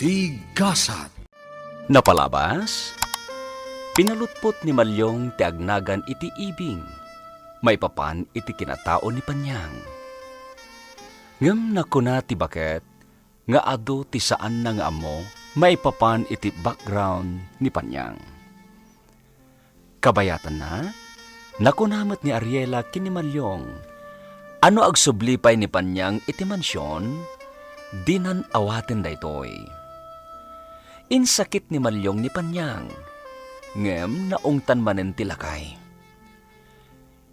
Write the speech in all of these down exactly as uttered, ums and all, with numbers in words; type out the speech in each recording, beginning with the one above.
Ti gasat. Napalabas, pinalutpot ni Maliong ti agnagan iti ibing maipapan iti kinatao ni Panyang. Ngem nakuna ti baket nga adu ti saanna nga ammo maipapan iti background ni Panyang. Kabayatanna, nakuna met ni Ariela ken ni Maliong a no agsubli pay ni Panyang iti mansion, dinan awaten daytoy. Insakit ni Maliong ni Panyang, ngem naungtan manen ti lakay.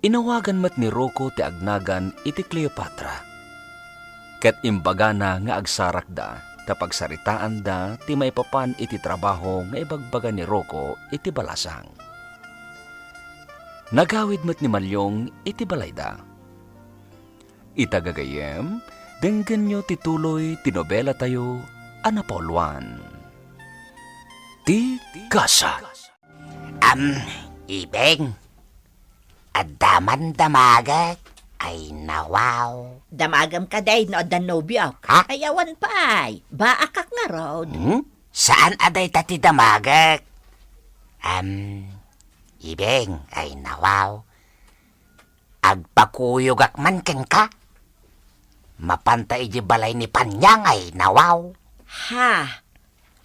Inawagan met ni Rocco ti agnagan iti Cleopatra, ket imbagana nga agsarakda ta pagsaritaanda ti maipapan iti trabaho nga ibagbaga ni Rocco iti balasang. Nagawid met ni Maliong iti balayda. Ita gagayyem, denggenyo ti tuloy ti nobelatayo a napauluan. Ti Gasat. Am, Ibeng, adda man damagek, ay nawaw. Damagem kadi no adda nobiok? Ha? Ay, awan pay. Baakak ngarud. Hmm? Saan a dayta ti damagek? Am, Ibeng, ay nawaw. Agpakuyogak man kenka. Mapanta iti balay ni Panyang ay nawaw. Ha?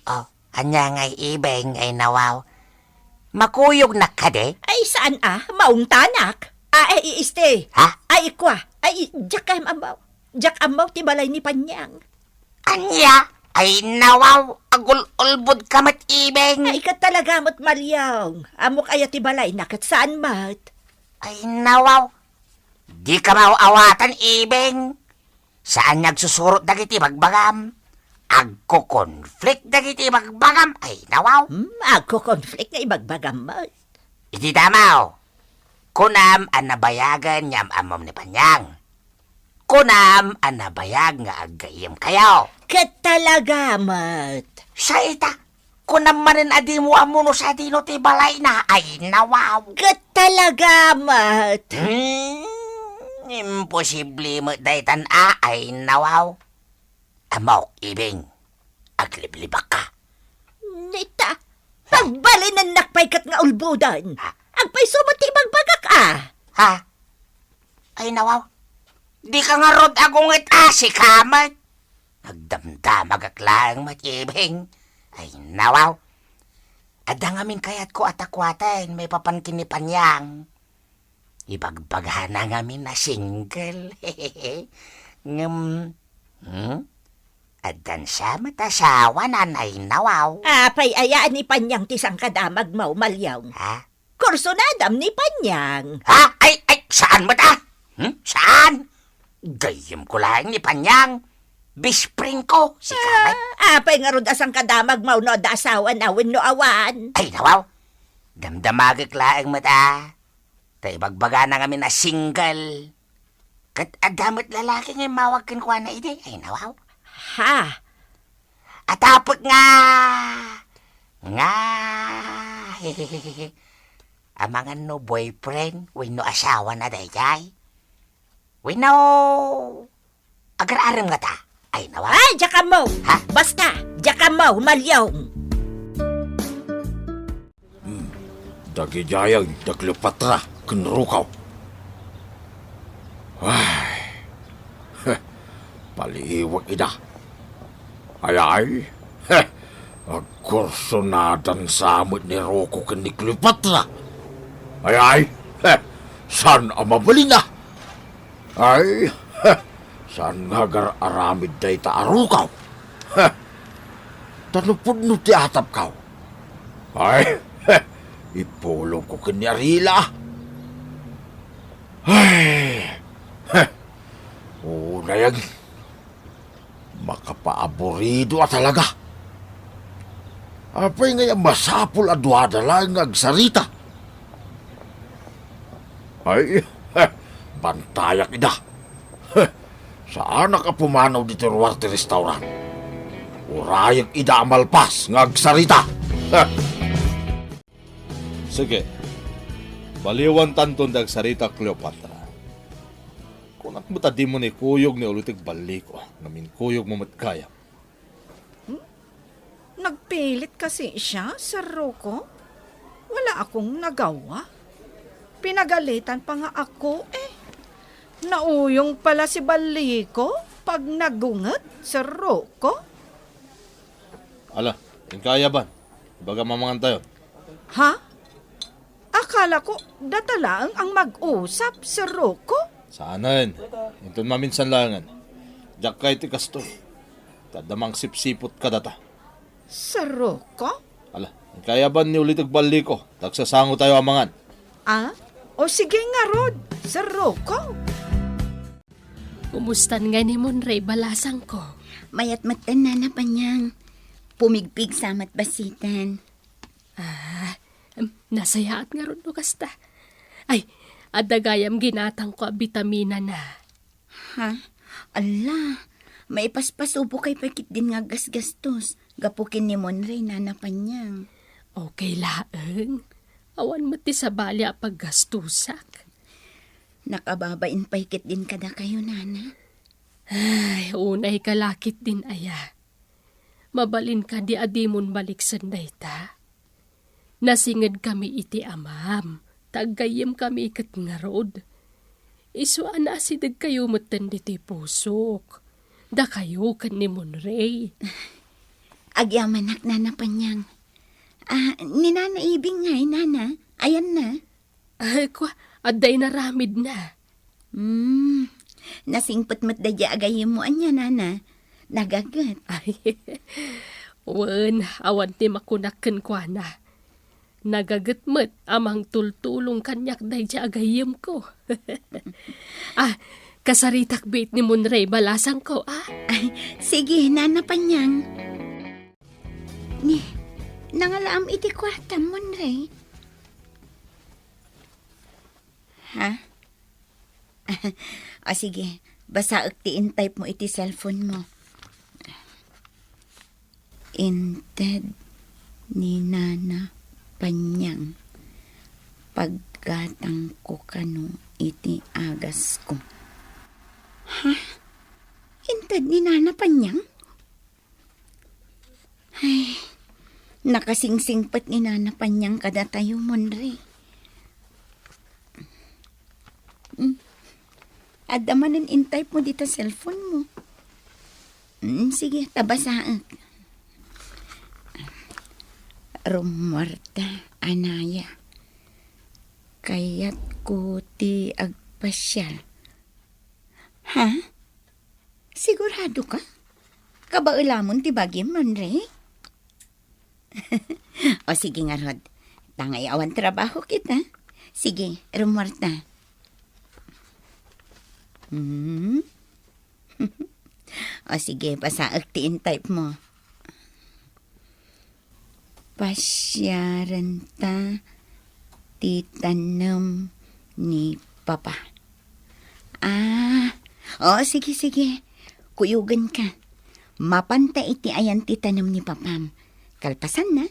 Oh, ania ngay Ibeng ay nawaw? Makuyognak kadi? Ay, saan a? Maungtanak? Ah, ay, iiste. Ha? Ay, ikwa. Ay, diak kayam ammaw. Diak ammaw ti balay ni Panyang. Ania? Ay, nawaw, agul-ulbodka met, Ibeng. Ay, ket talaga met, Maliong. Ammok aya ti balayna ket saan met? Ay, nawaw. Dika maaw-awatan, Ibeng. Saan nga agsusurot dagiti bagbagam. Agko-conflict dagiti bagbagam. Ay, nawaw. Hmm, agko-conflict nga ibagbagam met. Iti damaw, kunam a nabayagen nga am-ammom ni Panyang. Kunam a nabayag nga aggayyemkayo. Ket talaga met. Sa ita, kunam manen a dimo ammo no sadino ti balayna, ay nawaw. Ket talaga met. Hmm, imposible met daytan a, ay nawaw. Ammok, Ibeng, agliblibakka. Nita, pagbalinennak pay ket nga ulboden. Ha? Agpayso met ti ibagbagak a. Ha? Ay, nawaw. Dika ngarud agunget a, sika met. Agdamdamagak laeng met, Ibeng. Ay, nawaw. Adda ngamin kayatko a takuaten maipapan ken ni Panyang. Ibagbagana ngamin a single. Ngem, hmm? Addan sa met asawana, ay nawaw. Apay aya ni Panyang ti sangkadamagmo, Maliong? Ha? Kursunadam ni Panyang. Ha? Ay, ay, saan met a? Hmm? Saan? Gayyemko laeng ni Panyang. Best friend ko, sika met. Ah, apay ngarud a sangkadamagmo no adda asawana wenno awan? Ay, nawaw. Damdamagek laeng met a. Ta ibagbagana ngamin a single. Ket adda met lalaki nga immawag kenkuana idi. Ay, nawaw. Ha? Atapek nga, nga, amangan no boyfriend wenno asawana daydiay. Wenno, agar-arem ngata. Ay, nawaw. Ay, diak ammo. Ha? Basta, diak ammo, Maliong. Hmm. Dagidiay da Cleopatra ken Rocco. Ay. Heh. Paliiwek ida. Ay, ay. Heh. Agkursunadan sa met ni Rocco ken ni Cleopatra. Ay, ay. Heh. Saan a mabalin a? Ay, heh, saan nga agar-aramid dayta a Rocco? Heh, ta no pudno ti atapko. Ay, heh, ipulongko ken ni Ariela. Ay, heh, unay agi. Makapaaburido a talaga. Apay ngay a masapul a duada laeng nga agsarita? Ay, heh, bantayak ida. Heh, saanak a pumanaw ditoy ruar ti restaurant. Urayek ida a malpas nga agsarita. Heh. Sige. Baliwantanton ti agsarita, Cleopatra. Kunak met a dimo ni kuyog ni ulo ti agballiko, ngem inkuyogmo met gayam. Hmm? Nagpilit kasi siya, Sir Rocco. Wala akong nagawa. Pinagalitan pa nga ako, eh. Nauyong pala si Baliko pag nagunget, Sir Rocco. Ala, inka aya ban. Ibaga mamangan tayo. Ha? Akala ko, data laeng ang mag-usap, Sir Rocco. Saanen. Inton maminsan laengen. Diak kay ti kastoy. Ta adda mangsipsipot kadata. Sir Rocco? Ala, inka aya ban ni uliteg Baliko. Ta agsasango tayo a mangan. Ah? O sige ngarud, Sir Rocco. Kumustan ngay ni Monray, balasangko? Mayat met, Nana Panyang. Pumigpigsa met basiten. Ah, em, nasayaat ngarud no kasta. Ay, adda gayam ginatangko a bitamina na. Ha? Ala, maipaspasubokay pay ketdin nga aggasgastos gapu ken ni Monray, Nana Panyang. Okay laeng. Awan met ti sabali a paggastosak. Nakababain pay ketdin kadakayo, Nana. Ay, unay ka la ketdin aya. Mabalin kadi a dimon baliksen dayta? Nasingedkami iti amam, ta aggayyemkami ket ngarud. Isu a naasidegkayo metten ditoy pusok, dakayo ken ni Monray. Agyamanak, Nana Panyang. Ah, ni Nana Ibing ngay, Nana? Ayanna? Ay, kwa, adda inaramidna. Hmm, nasingpet met daydiay agayyemmo ania, Nana? Nagaget. Ay, wen, awan ti makunak kenkuana. Nagaget met a mangtultulong kaniak daydiay agayyemko. Ah, kasaritak biit ni Monray, balasangko, ah. Ay, sige, Nana Panyang. Ni, nangalaam iti kuartam, Monray? Ha? O sige, basaek ti in-type mo iti cellphone mo. Inted ni Nana Panyang, paggatangko kano iti agasko. Ha? Inted ni Nana Panyang? Ay, nakasingsingpet ni Nana Panyang kadatayo, Monray. Mm. Adda manen in-type mo dita cellphone mo. Mm, sige, ta basaek. Rummuarta, anaya. Kayatko ti agpasiar. Ha? Sigurado ka? Kabaelamon ti bagim, Monray? O sige ngarud. Tangay awan trabaho kita. Sige, rummuarta. Hmm? O sige, basaek ti in-type mo. Pasiarenta ti tanem ni Papa. Ah, o, sige, sige. Kuyogenka. Mapanta iti ayan ti tanem ni Papam. Kalpasanna,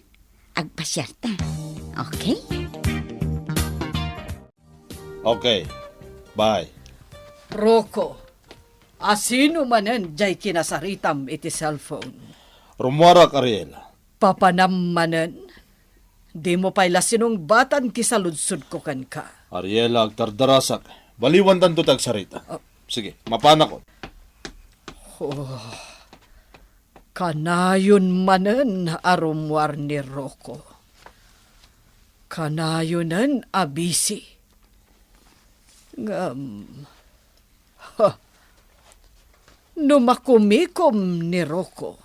agpasiarta. Okay? Okay. Bye. Rocco, asino manen jay kinasaritam iti cellphone? Rummuarak, Ariel. Papanam manen? Dimo pay la sinungbatan ti saludsodko kenka. Ariela, agtardarasak. Baliwantanto ti agsarita. Ah. Sige, mapanakon. Oh, kanayon manen a rummuar ni Rocco. Kanayonen a busy. Ngem, ha, no makumikom ni Rocco,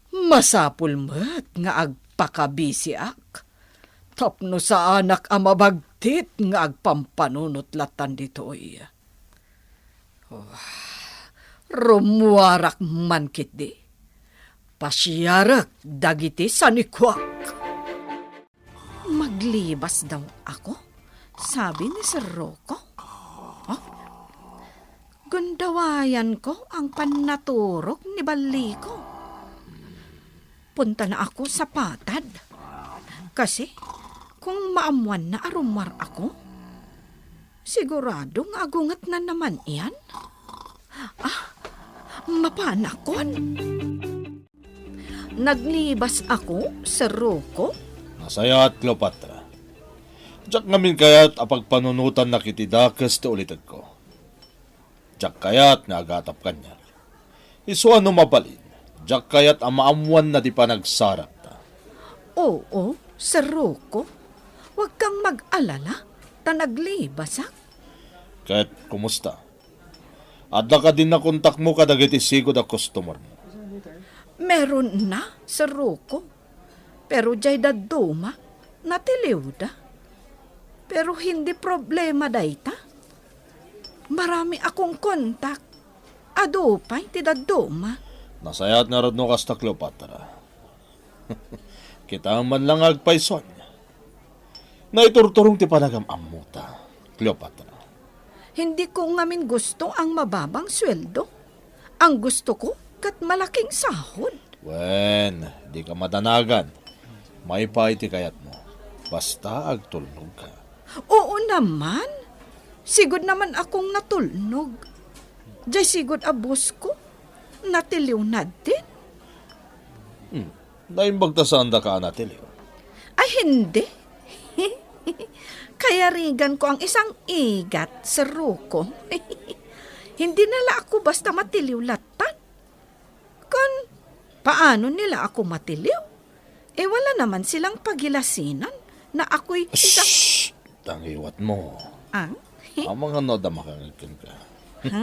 masapul met nga agpakabisiak tapno saanak a mabagtit nga agpampanunot latan ditoy. Oh, rummuarak man ketdi. Pasiarek dagiti sanikuak. Maglibas daw ako, sabi ni Sir Rocco. Oh? Gundawayan ko ang pannaturog ni Baliko. Punta na ako sa patad. Kasi, kung maammuanna a rummuar ako, sigurado nga agungetna naman iyan. Ah, mapanakon. Naglibasakon, Sir Rocco? Nasayaat, Cleopatra. Diak ngamin kayat a pagpanunotannak iti dakes ti ulitegko. Diak kayat nga agatap kaniak. Isu a no mabalin, diak kayat a maammoanna ti panagsarangta. Oo, Sir Rocco. Huwag kang mag-alala, ta naglibasak. Ket kumusta? Adda kadi nakontakmo kadagiti sigud a customermo? Meron na, Sir Rocco. Pero diay dadduma, natiliwda. Pero hindi problema dayta. Marami akong kontak. Adu pay ti dadduma. Nasayaat ngarud no kasta, Cleopatra. Kita man lang agpayson. Naiturturong ti panagam-ammota, Cleopatra. Hindi ko ngamin gusto ang mababang sweldo. Ang gusto ko, ket malaking sahod. Wen, di ka madanagan. Maypay ti kayatmo. Basta agtulnog ka. Oo naman. Sigud naman akong natulnog. Diay sigud a boss ko, natiliw na din. Hmm. Naimbag ta saanda ka a natiliw? Ay, hindi. Kayarigan ko ang isang igat, Sir Rocco. Hindi na la ako basta matiliw lattan. Kun paano nila ako matiliw? Eh, wala naman silang pagilasinan na ako'y isang Shh! Tangiwat mo. Ah? Amang ano da makangagkan ka. Ha?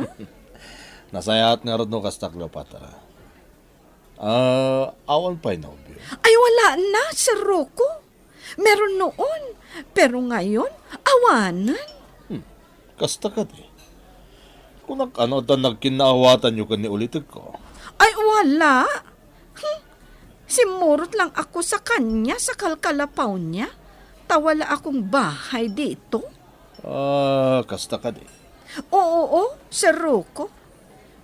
Nasayaat ngarud no kasta, Cleopatra. Ah, awan pay nobyo? Ay, wala na, Sir Rocco. Meron noon, pero ngayon, awanan. Hmm, kasta kadi. Kunak ano ta nagkinnaawatanyo ken ni ulitegko? Ay, wala. Hmm. Simmurot lang ako sa kanya sa kalkalapaw niya. Ta wala akong bahay dito. Ah, kasta kadi. Oo, oo, Sir Rocco.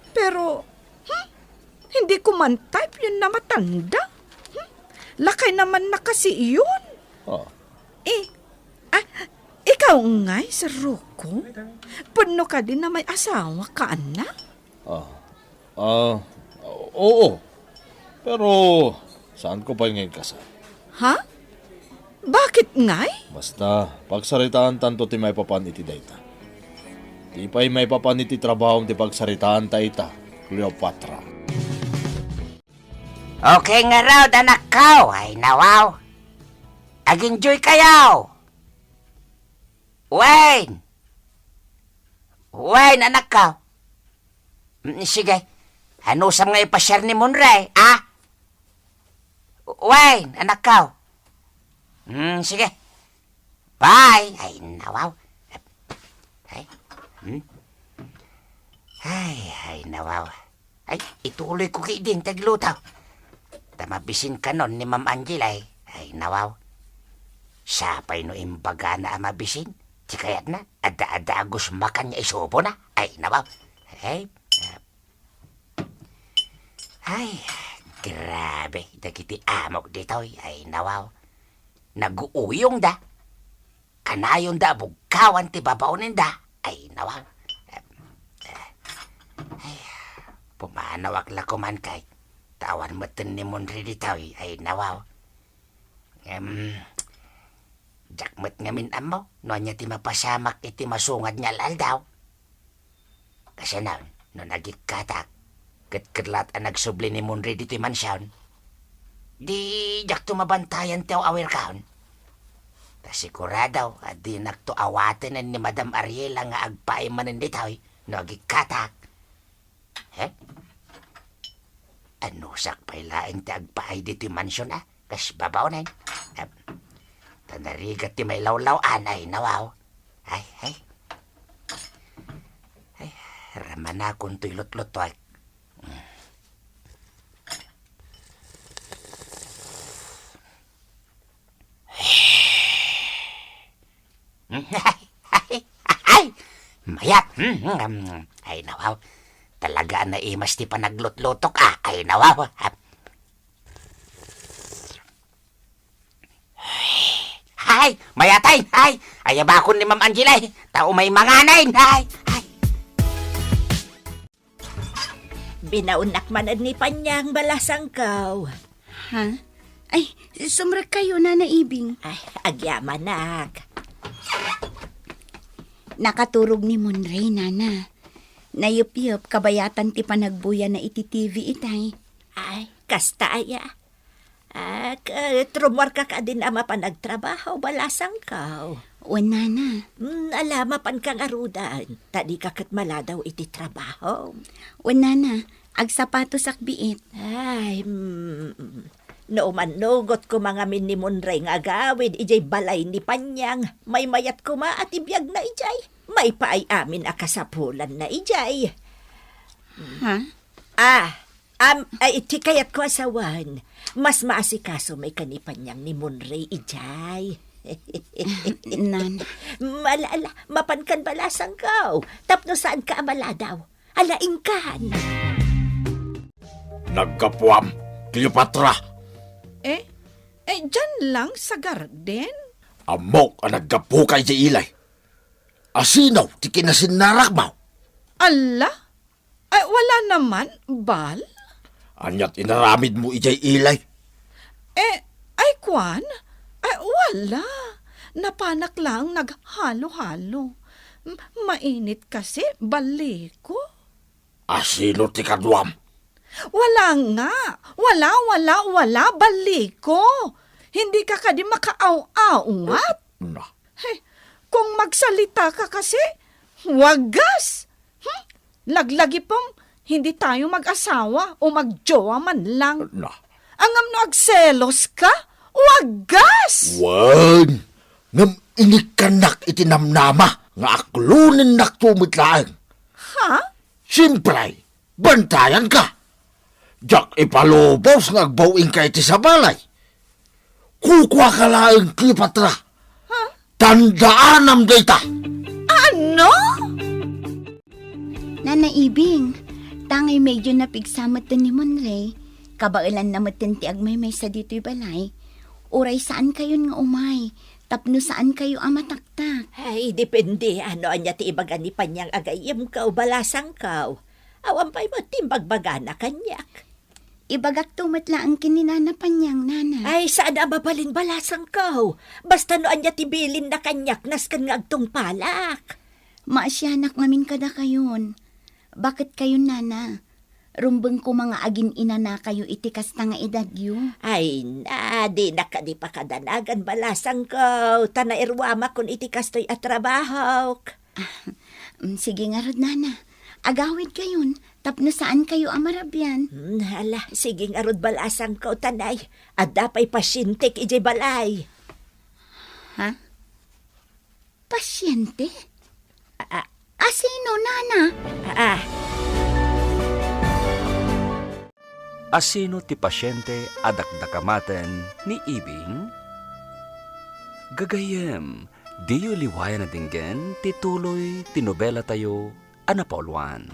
Pero, hmm, hindi ko man type yun na matanda. Hmm? Lakay naman na kasi yun. Oh. Eh, ah, ikaw ngay, Sir Rocco? Pudno ka din na may asawa ka, anak? Ah, ah, oo. Pero saan ko pay nga inkasal? Ha? Bakit ngay? Basta, pagsaritaan tanto ti maipapan iti dayta. Ti pay maipapan iti trabahom ti pagsaritaan ta ita, Cleopatra. Okay ngarud, anakko. Ay, nawaw. Ag-enjoy kayo. Wayne! Wayne, anakko. Mm, sige. Anusam nga ipasiar ni Monray, ah? Wayne, anakko. Mm, sige. Bye. Ay, nawaw. Ay, hmm? Ay, ay, nawaw. Ay, ituloy ko kay din tagluto. Ta mabisin kanon ni Ma'am Angela, ay. Ay, nawaw. Sapay no imbagana a mabisin. Ti kayatna, adda-adda agus makan nga isubo na. Ay, nawaw. Ay, ay, grabe, dagiti amok ditoy. Ay, nawaw. Naguuyongda. Kanayonda a bugkawan ti babaonenda. Ay, nawaw. Ay, pumanawak la koman kay ta awan metten ni Monri ditoy. Ay, nawaw. Em, diak met ngamin ammo no ania ti mapasamak iti masungad nga al-aldaw. Kasano, no nagikkatak, ket ket laat a nagsubli ni Monri ditoy mansion, di diakto mabantayan ti aw-awirkon. Ta sigurado a dinakto awatenen ni Madam Ariela nga agpaay manen ditoy no agikkatak. He? Anusak pay laeng ti agpaay ditoy mansion a kas babaonen. Em, ta narigat ti mailawlaw-an, ay, nawaw. Ay, ay. Ay, ramanakon toy lutlutuek. Ay, mayat. Ay, nawaw. Talaga a naimas ti panaglutlutok, ah. Ay, nawaw. Ay, mayat, ay, ay. Ayabakon ni Ma'am Angela, ay. Ta umay mangan, ay. Ay, ay. Binaonnak manen ni Panyang balasangkaw. Ha? Ay, sumrekkayo, Nana Ibing. Ay, agyamanak. Nakaturog ni Monray, Nana. Nayepyep kabayatan ti panagbuyana iti T V itay. Ay, kasta aya. Ah, ket rummuarka kadin a mapan agtrabaho, balasangko. Wen, Nana. Hmm, ala, mapanka ngaruden, ta dika ket maladaw iti trabaho. Wen, Nana, agsapatosak biit. Ay, mm, no umannugot koma ngamin ni Monray nga agawid idiay balay ni Panyang, maymayat koma a ti biagna idiay. Maipaay amin a kasapulanna idiay. Ha? Ah, am, ay, ti kayatko a sawen, mas maasikaso met ken ni Panyang ni Monray idiay. Nana. Ala, ala, mapankan balasangko, tapno saanka a maladaw. Ala, inkan. Naggapuam, Cleopatra. Eh? Eh, diyan lang sa garden? Ammok a naggapuka idiay ilay. Asino ti kinasinnarakmo? Ala? Ay, wala naman, Bal? Aniat inaramidmo idiay ilay? Eh, ay, kwan? Ay, wala. Napanak lang naghalo-halo. M-, mainit kasi, baliko. Asino ti kaduam? Wala nga. Wala, wala, wala, baliko. Hindi ka kadi makaaw-awat? Na. Hey, kung magsalita ka kasi, wagas. Hmm? Laglagipem, hindi tayo mag-asawa o magjowa man lang. Na. Ngem no agselos ka, wagas! Wen, ngem inikkannak iti namnama nga aklonennakto met laeng. Ha? Siempre, bantayanka. Diak ipalubos nga agbaw-ingka iti sabali. Kukuaka laeng, Cleopatra. Ha? Tandaanam dayta. Ano? Nana Ibing, tangay medyo napigsa metten ni Monray, kabaelanna metten ti agmaymaysa ditoy balay. Uray saankayon nga umay, tapno saankayo a mataktak. Ay, depende no ania ti ibaga ni Panyang a gayyemko, balasangko. Awan pay met ti imbagbagana kaniak. Ibagakto met laeng ken ni Nana Panyang, Nana. Ay, saan a mabalin, balasangko. Basta no ania ti bilinna kaniak, nasken nga agtungpalak. Maasianak ngamin kadakayon. Baket kayon, Nana? Rumbeng koma nga agin-inanakayo iti kasta nga edadyo. Ay na, dinak kadi pakadanagan, balasangko, ta nairuamakon iti kastoy a trabahok. Ah, mm, sige ngarud, Nana. Agawidkayon, tapno saankayo a marabian. Hmm, hala, sige ngarud, balasangko, tanay. Adda pay pasientek idiay balay. Ha? Pasiente? A, a, Asino, Nana? A, a. Asino ti pasiente a dakdakamaten ni Ibing? Gagayyem, diyo liwayan a denggen ti tuloy ti nobelatayo a napauluan,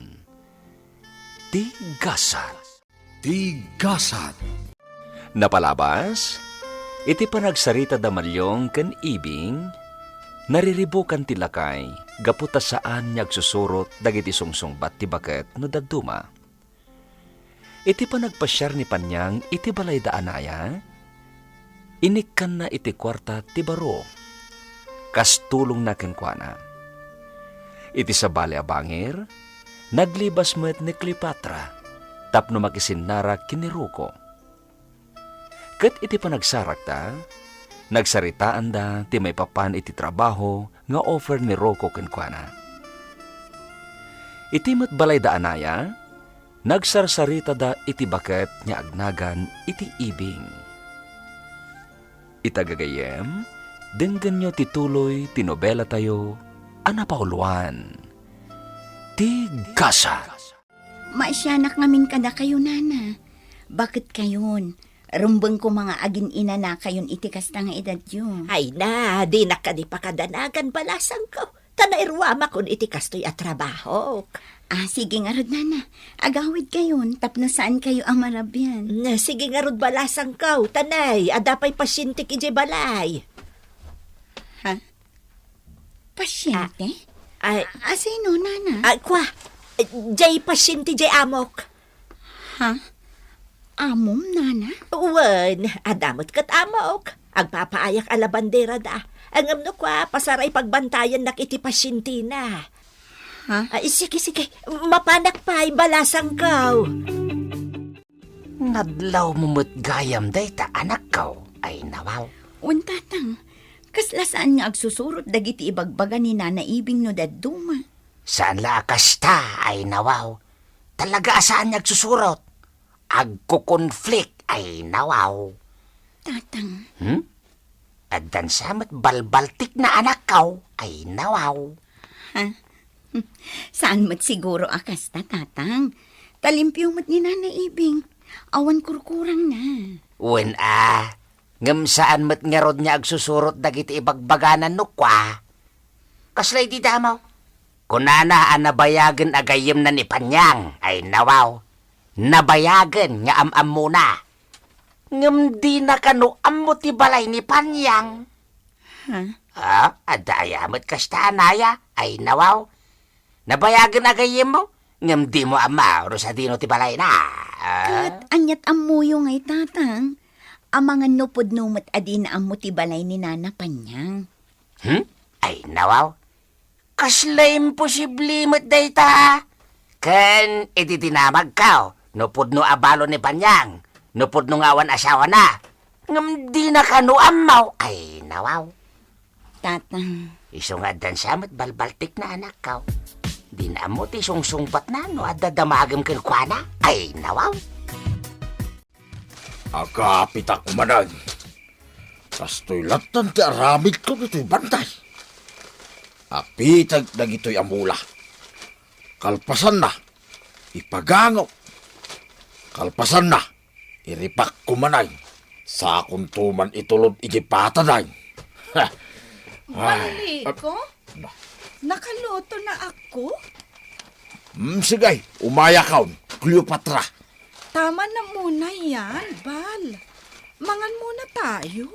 Ti Gasat. Ti Gasat. Napalabas, iti panagsarita da Maliong ken Ibing, nariribukan ti lakay gapu ta saan nga agsusurot dagiti sungsungbat ti baket no dadduma. Iti panagpasiar ni Panyang iti balay da Anaya, inikkanna iti kuarta ti baro, kas tulongna kenkuana. Iti sabali a bangir, naglibas met ni Cleopatra tapno makisinnarak ken ni Rocco. Ket iti panagsarakda, nagsaritaanda ti maipapan iti trabaho nga offer ni Rocco kenkuana. Iti met balay da Anaya, nagsarsaritada iti baket nga agnagan iti Ibing. Ita gagayyem, denggenyo ti tuloy ti nobelatayo a napauluan, Ti Gasat. Maasianak ngamin kadakayo, Nana. Baket kayon, rumbeng koma nga agin-inanakayon iti kasta nga edadyo. Ay na, dinak kadi pakadanagan, balasangko, ta nairuamakon iti kastoy a trabahok. Ah, sige ngarud, Nana. Agawidkayon, tapno saankayo a marabian. Na, sige ngarud, balasangko, tanay, adda pay pasientek idiay balay. Ha? Pasiente? Ah, ay. A-, asino, Nana? Ah, kua, jay pasiente jay amok. Ha? Amom, nana? Wen, adda met ket amok. Agpapaayak a labanderada. Ngem no kua, pasaray pagbantayannak iti pasientina. Ha? Ay, sige, sige. Mapanak pay, balasangko. Nadlawmo met gayam dayta, anakko, ay nawaw. Wen, tatang, kasla saan nga agsusurot dagiti ibagbaga ni Nana Ibing no dadduma? Saan la a kasta, ay nawaw. Talaga a saan nga agsusurot. Agko-conflict, ay nawaw. Tatang. Hmm? Addan sa met balbaltikna, anakko, ay nawaw. Ha? Saan met siguro a kasta, tatang. Ta limpio met ni Nana Ibing. Awan kurkurangna. Wen a, ngem saan met ngarud nga agsusurot dagiti ibagbagana no kua. Kasla idi damo. Kunana a nabayagen a gayyemna ni Panyang, ay nawaw. Nabayagen nga am-ammona. Ngem dina kano ammo ti balay ni Panyang. Ha? Ah, adda aya met kasta a naya, ay nawaw. Nabayagen a gayyemmo, ngem dimo ammo no sadino ti balayna. Ah? Ket aniat ammoyo ngay, tatang? Amangan no pudno met a dina ammo ti balay ni Nana Panyang. Hmm? Ay, nawaw. Kasla imposible met dayta. Ken iti dinamagko, no pudno a balo ni Panyang, no pudno nga awan asawana, ngem dina kano ammo, ay nawaw. Tatang. Isu nga addan sa met balbaltikna, anakko. Dina ammo ti sungsungbatna no adda damagem kenkuana, ay nawaw. Agapitak manen. Kastoy lattan ti aramidko ditoy bantay. Apiteg dagitoy a mula. Kalpasanna, ipagangok. Kalpasanna, iripakko manen. Sakonto man itulod iti pataday. Ay, Baliko? Ba- Nakaluto na ako? Hmm, sige, umayakon, Cleopatra. Tama na muna yan, Bal. Mangan muna tayo.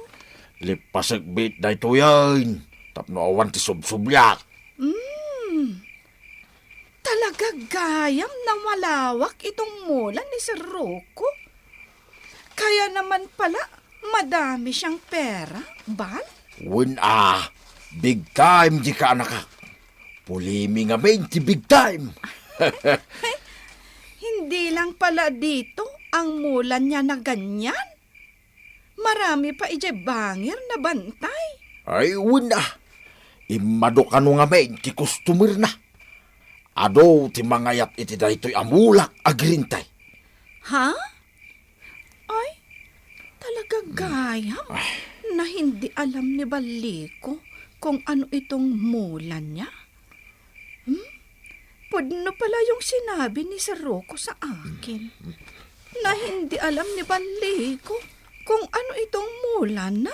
Lipasek bit daytoyen, tapno awan ti subsubliak. Hmm. Talaga gayam na malawak itong mula ni Sir Rocco. Kaya naman pala, madami siyang pera, Bal? Wen a, big time di kaanakak. Pulimi ngamin ti big time. Hindi lang pala dito ang mula niya na ganyan. Marami pa idiay bangir na bantay. Ay, wen a. Immado kano ngamin ti customer na. Adu ti mangayat iti daytoy a mulak a green tie. Ha? Ay, talaga gayam na hindi alam ni Baliko kung ano itong mula niya. Hmm? Pudno pala yung sinabi ni Sir Rocco sa akin na hindi alam ni Baliko kung ano itong mula na.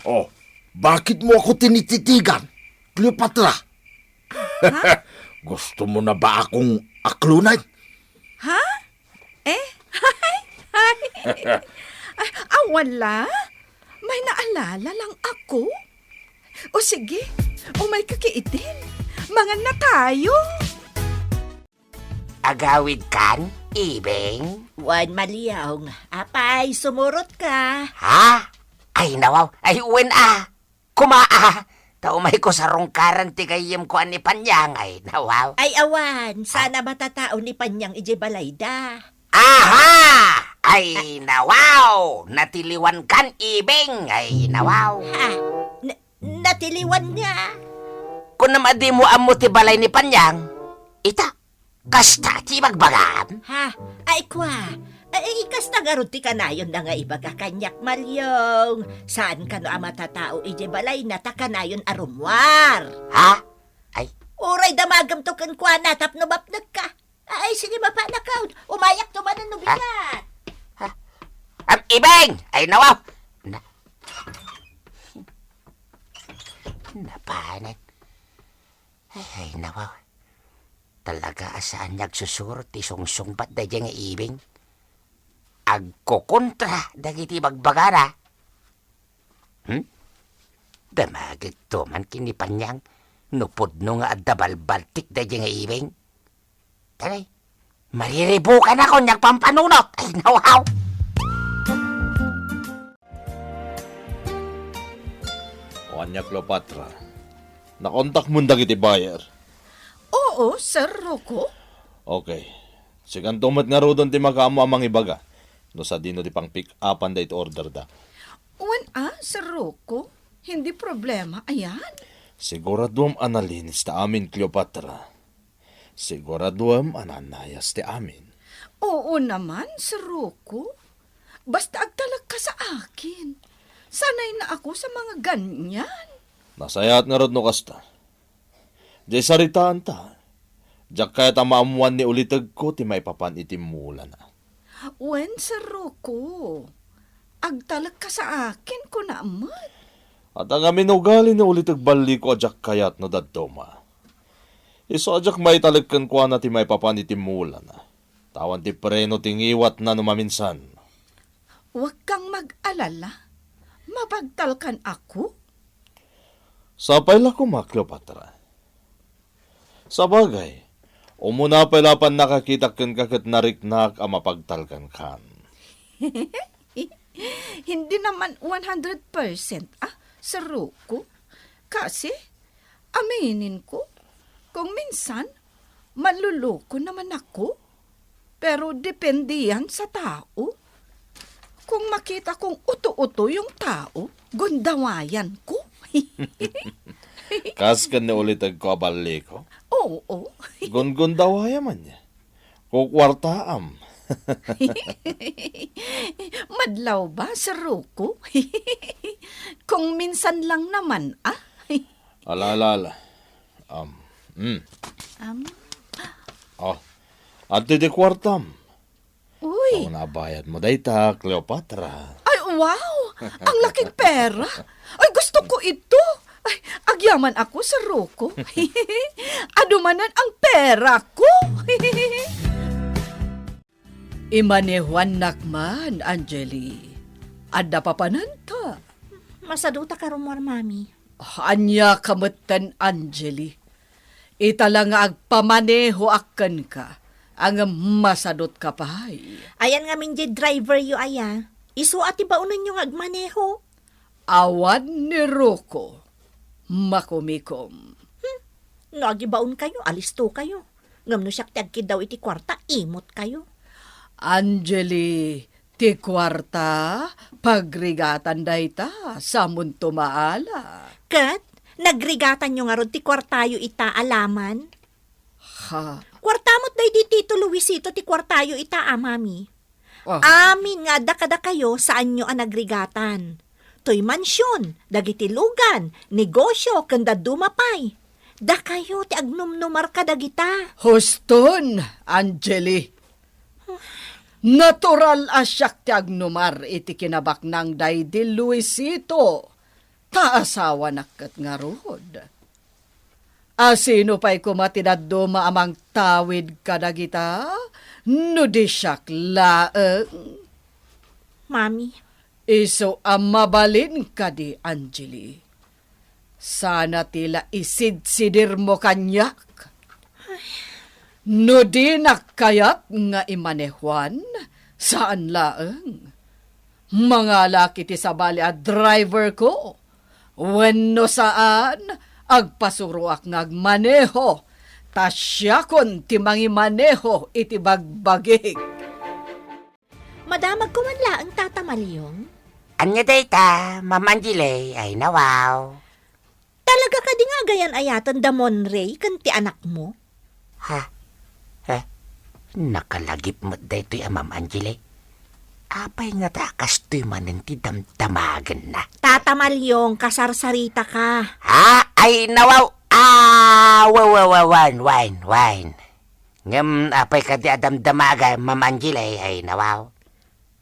Oh, bakit mo ako tinititigan, Cleopatra? Ha? Gusto mo na ba akong aklunan? Ha? Eh? Ah, ah, wala. May naalala lang ako. O sige, umay ka kiidin. Mangan na tayo. Agawid kan, Ibing? Wen, Maliong. Apay, sumurot ka. Ha? Ay, nawaw. Ay, wen a. Kumaa, ta umayko sarungkaran ti gayyemko a ni Panyang, ay, nawaw. Ay, awan, sana matatao ni Panyang idiay balayda. Aha! Ay, nawaw! Natiliwan kan, Ibing, ay, nawaw. Ha? Na-, natiliwan nga? Kunam a dimo ammo ti balay ni Panyang, ita. Kasta ti ibagbagam? Ha? Ay, kua. Ay, kasta ngarud ti kanayon na nga ibaga kaniak, Maliong. Saan kano a matatao idiay balayna ta kanayon a rummuar. Ha? Ay. Uray damagem to kenkuana tapno mapnek ka. Ay, sige, mapanakon. Umayak to manen no bigat. Ha? Am, Ibing! Ay, nawaw! Na, napanen. Ay, ay, nawaw. Talaga a saan nga agsusurot ti sungsungbat daydiay nga Ibing. Agkukontra dagiti bagbagana. Hmm? Damagek to man ken ni Panyang no pudno nga adda balbaltik daydiay nga Ibing. Tara, mariribukan ako nga agpampanunot. Ay, nawaw! Ania, Cleopatra? Nakontakmon dagiti buyer? Oo, Sir Rocco. Okay. Sikanto met ngaruden ti makaammo a mangibaga no sadino ti pang-pick-upan daytoy orderda. Wen a, Sir Rocco. Hindi problema, ayan. Siguraduem a nalinis ti amin, Cleopatra. Siguraduem a nanayas ti amin. Oo naman, Sir Rocco. Basta agtalekka sa akin. Sanay na ako sa mga ganyan. Nasayaat ngarud no kasta. Diay saritaanta, diak kayat a maammoan ni ulitegko ti maipapan iti mulana. Wen, Sir Rocco, agtalekka sa akin, kuna met. Adda ngamin ugali ni uliteg balliko a diak kayat no dadduma. Isu a diak maitalek kenkuana ti maipapan iti mulana. Awan ti preno ti ngiwatna no maminsan. Huwag kang mag-alala. Mabagtalkan ako. Sapay la koma, Cleopatra. Sabagay, umuna pay laeng nakakitak kenka ket nariknak a mapagtalkankan. Hindi naman one hundred percent, ah, Sir Rocco. Kasi, aminin ko, kung minsan, manluloko naman ako. Pero depende yan sa tao. Kung makita kong uto-uto yung tao, gundawayan ko. Kas ken ni ulitegko a balliko? Oo. Gungundawayam ania. Kukwartaam. Madlaw ba, Sir Rocco? Kung minsan lang naman, ah. Ala, ala, ala. Um, mm. Um. Oh, adtoy ti kuartam. Uy. Ania, bayad mo dayta, Cleopatra. Ay, wow! Ang laking pera! Ay, gusto ko ito! Ay, agyaman ako, Sir Rocco. Adu manen ang pera ko! Imanehuannak man, Angeli. Adda papananta? Masaduta ka rummuar, Mami. Ania ka metten, Angeli? Ita la nga agpamanehoak kenka, ngem masadutka pay. Ayan ngamin diay driver yo aya. Isu a ti baonenyo nga agmaneho. Awan ni Rocco. Makumikom. Hmm. No agibaon kayo, alisto kayo. Ngem no siak ti agkiddaw iti kuarta, imot kayo. Angeli, ti kuarta, pagrigatan dayta, samonto maala. Ket, nagrigatanyo ngarud ti kuartayo ita a laman? Ha? Kuarta met daydi Tito Luisito ti kuartayo ita a, Mami. Ah. Amin nga adda kadakayo, saanyo a nagrigatan. Toy mansion, dagiti lugan, negosio, ken dadduma pay. Dakayo ti agnumnumar kadagita. Huston, Angeli. Natural a siak ti agnumar iti kinabaknang daydi Luisito, ta asawanak ket ngarud. A sino pay koma ti dadduma a mangtawid kadagita, no di siak laeng? Mami. Isu a mabalin kadi, Angeli? Sana ti la isidsidirmo kaniak. No dinak kayat nga imanehuan, saan laeng. Mangalak iti sabali a driver ko. Wenno saan, agpasuroak nga agmaneho, ta siakon ti mangimaneho iti bagbagik. Madamagko man laeng, Tata Malyong. Ania dayta, Ma'am Angeli? Ay, nawaw. Talaga kadi nga agayan-ayaten da Monray ken ti anakmo? Ha? Eh, nakalagip met daytoy a Ma'am Angeli. Apay ngata a kastoy manen ti damdamagenna? Tata Malyong, kasarsaritaka. Ha? Ay, nawaw. Ah, wa, wa, wa, wan, wan, wan. Ngem apay kadi a damdamaga, Ma'am Angeli? Ay, nawaw.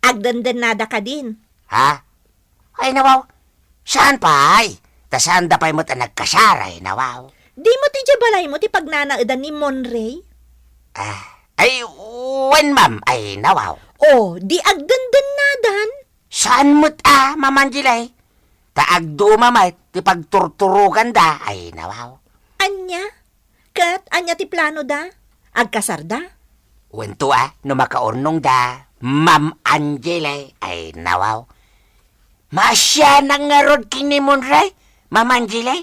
Agdendennada kadin. Ha? Ay, nawaw. Saan pay? Ta saanda pay met a nagkasar, ay, nawaw. Di met idiay balaymo ti pagnanaedan ni Monray? Ah, ay, wen, ma'am. Ay, nawaw. O, di agdendennadan? Saan met a, Ma'am Angeli? Ta agduma met ti pagturturoganda, ay, nawaw. Ania? Ket ania ti planoda? Agkasarda? Wen to a, no makaurnongda, Ma'am Angeli, ay, nawaw. Maasianak ngarud ken ni Monray, Ma'am Angeli?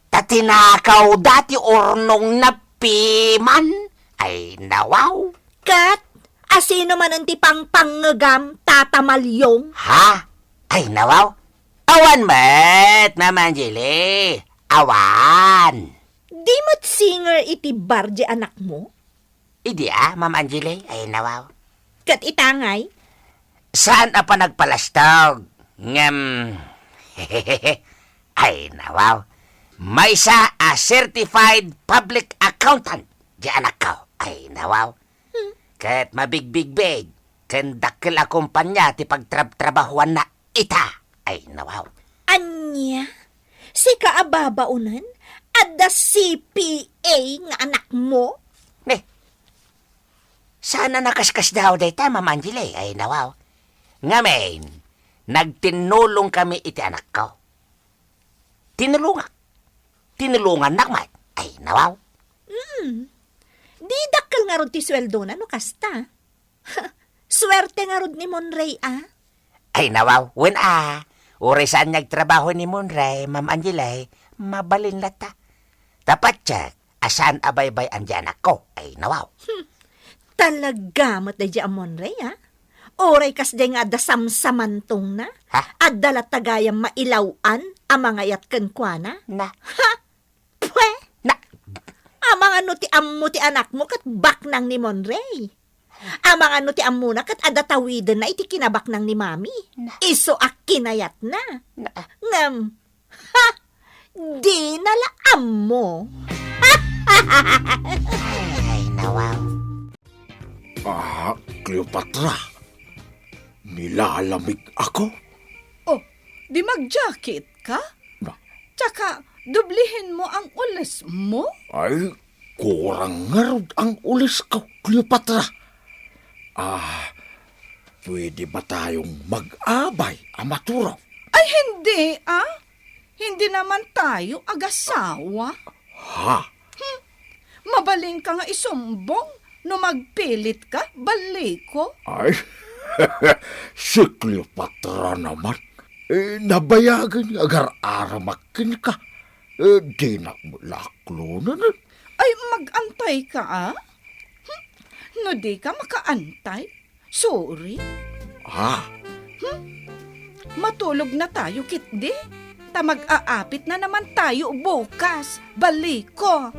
Ta tinakawda ti urnongna piman? Ay, nawaw. Ket asino manen ti pangpangngegam, Tata Malyong? Ha? Ay, nawaw. Awan met, Ma'am Angeli. Awan. Di met singer iti bar di anakmo? Idi a, Ma'am Angeli? Ay, nawaw. Ket ita ngay? Saan a panagpalastog. Ngem, ay, nawaw. Maysa a certified public accountant di anakko. Ay, nawaw. Hmm. Ket mabigbigbig ken dakkel a kumpanya ti pagtrabtrabahuanna ita. Ay, nawaw. Ania? Sika a babaonen? Adda C P A nga anakmo? Ne, saan a nakaskasdaaw dayta, Ma'am Angeli? Ay, nawaw. Ngamin, nagtinnulongkami iti anakko. Tinulongak. Tinulongannak met. Ay, nawaw. Hmm. Di dakkel ngarud ti suweldona no kasta. Suerte ngarud ni Monray, a? Ay, nawaw, wen a. Uray saan nga agtrabaho ni Monray, Ma'am Angeli, mabalin latta. Ta patiek a saan a baybay-an di anakko. Ay, nawaw. Hmm. Talaga met daydi a Monray, a? Uray kasdiay nga adda samsamantongna, ha? Adda latta gayam mailaw-an a mangayat kenkuana? Na. Ha? Pwe! Na. Amangan no ti ammo ti anakmo ket baknang ni Monray. Amangan no ti ammona ket adda tawidenna iti kinabaknang ni Mami. Na. Isu a kinayatna. Na. Ngem, ha! Dina la ammo. Ay, nawaw. Ah, Cleopatra, nilalamig ako. Oh, di mag-jacket ka? Na. Tsaka, dublihin mo ang ules mo? Ay, kurang ngarud ang ules ko, Cleopatra. Ah, pwede ba tayong mag-abay a maturog? Ay, hindi, ah. Hindi naman tayo agasawa. Ha? Hmm. Mabalin ka nga isumbong no magpilit ka, baliko. Ay, si Cleopatra naman. Eh, nabayagan nga agar-aramak kenka. Eh, dinak mo laklonan. Ay, mag-antay ka, ah? Hmm? No di ka makaantay, sorry. Ah. Hmm? Matulog na tayo, kitdi. Ta mag-aapit na naman tayo bukas. Baliko.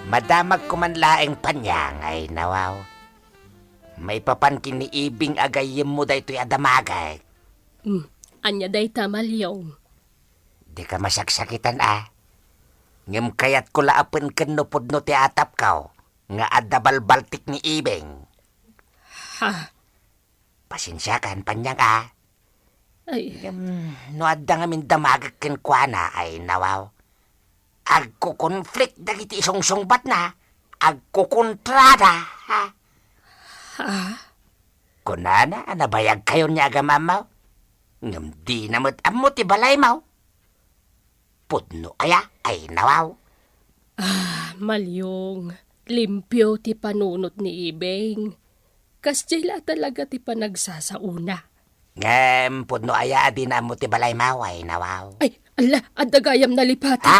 Madamag ko man laeng paniangay, nawaw. Maipapan ken ni Ibing a gayyemmo daytoy a damagek. Hmm, ania dayta, Malyong? Dika masaksakitan, a. Ngem kayatko la a penken no pudno ti atapko nga adda balbaltik ni Ibing. Ha? Pasensiakan, paniang, a. Ay. Ngem, no adda ngamin damagek kenkuana, ay, nawaw. Agko-conflict dagiti isungsungbatna, agkokontrada, ha? Ha? Kunana a nabayagkayon ni agamammaw, ngem dina met ammo ti balaymaw. Pudno aya? Ay, nawaw. Ah, Malyong, limpio ti panunot ni Ibing. Kasdiay la talaga ti panagsasaona. Ngem pudno aya a dina ammo ti balaymaw? Ay, nawaw. Ay, ala, adda gayam nalipatan. Ha?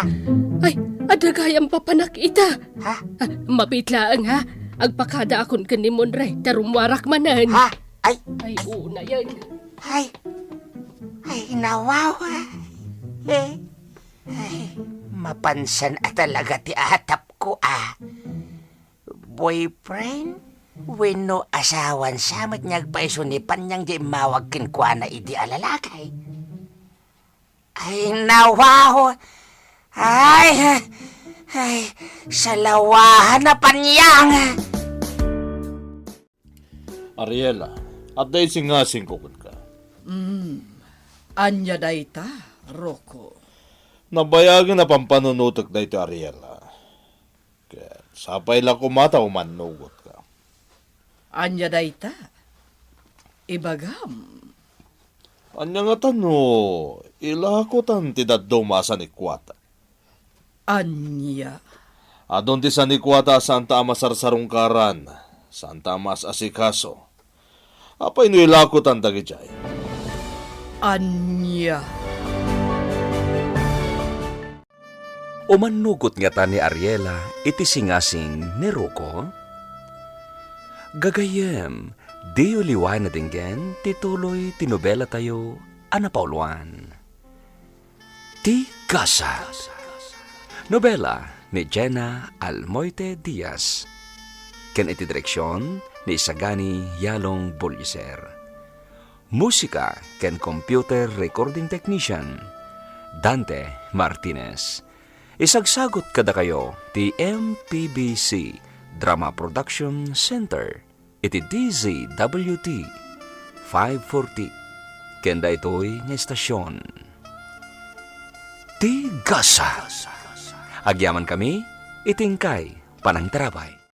Ay, adda gayam papanak ita. Ha? Ah, mabiit laeng, ha? Agpakadaakon ken ni Monray, ta rummuarak manen. Ha? Ay. Ay, unayen. Ay. Ay, nawaw, a. Eh. Ay, mapansan a talaga ti atapko, a. Boyfriend? Wenno asawan sa met nga agpaiso ni Panyang di immawag kenkuana idi a lalaki? Ay, nawaw! Ay, ay, ay, salawahan a Panyang! Ariela, adda isingasingko kenka. Mm. Ania dayta, Rocco? Nabayagen a pampanunotek daytoy, Ariela. Ket sapay la koma ta umannugotka. Ania dayta? Ibagam. Ania ngata no ilakotan ti dadduma a sanikuata? Ania? Adun ti sanikuata a saanta a masarsarungkaran, saanta a maas-asikaso. Apay no ilakotan dagidiay? Ania? Umannugot ngata ni Ariela iti singasing ni Ruko? Gagayyem, diyo liwayan a denggen ti tuloy ti nobelatayo a napauluan. Ti Gasa. Nobela ni Jenna Almoite Diaz. Ken iti direksion ni Sagani Yalong Buliser. Musika ken computer recording technician, Dante Martinez. Isagsagut kadakayo ti M P B C Drama Production Center iti D Z W T five forty ken daytoy nga estasion. Ti Gasa. Agyaman kami iti inkay panangtarabay.